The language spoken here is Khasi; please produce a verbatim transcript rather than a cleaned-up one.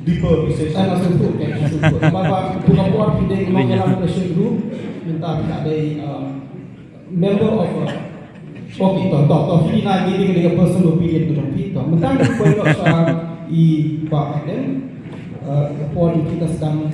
Deeper message. Ai, masuk tu, okay, masuk tu. Ba, ba, tu ka por phi dei member of pressure group, mynta phi dei, uh, member of, uh, okay, to, to, to, phi na ngi dei ka personal opinion tu jong phi, to. Mynta phi point out sa i Bah Adam, uh, ka por phi ka sdang